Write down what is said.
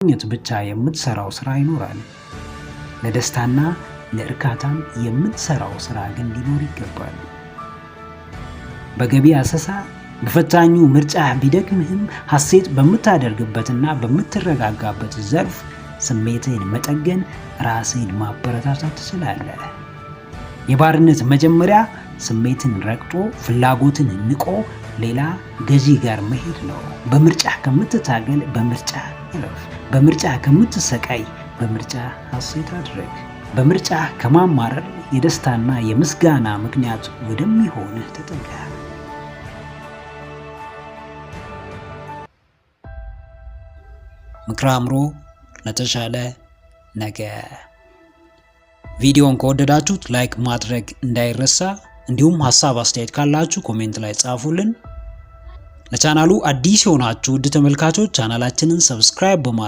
ብቻ የምትሰራው ስራ ይኖራል። ለደስታና ለእርካታም የምትሰራው ስራ ግን ሊኖር ይገባል። በገቢ አሰሳ በፈታኙ ምርጫ ቢደክምህም ሐሴት በምታደርግበትና በምትረጋጋበት ዘርፍ ስሜትህን መጠገን፣ ራስህን ማበረታታት ትችላለህ። የባርነት መጀመሪያ ስሜትን ረግጦ ፍላጎትን ንቆ ሌላ ገዢ ጋር መሄድ ነው። በምርጫ ከምትታገል በምርጫ እረፍ። በምርጫ ከምትሰቃይ በምርጫ ሐሴት አድርግ። በምርጫ ከማማረር የደስታና የምስጋና ምክንያት ወደሚሆንህ ተጠጋ። ምክረ አእምሮ ለተሻለ ነገ። ቪዲዮን ከወደዳችሁት like ማድረግ እንዳይረሳ፣ እንዲሁም ሀሳብ አስተያየት ካላችሁ comment ላይ ጻፉልን። ለቻናሉ አዲስ የሆናችሁ ውድ ተመልካቾች ቻናላችንን subscribe በማድረግ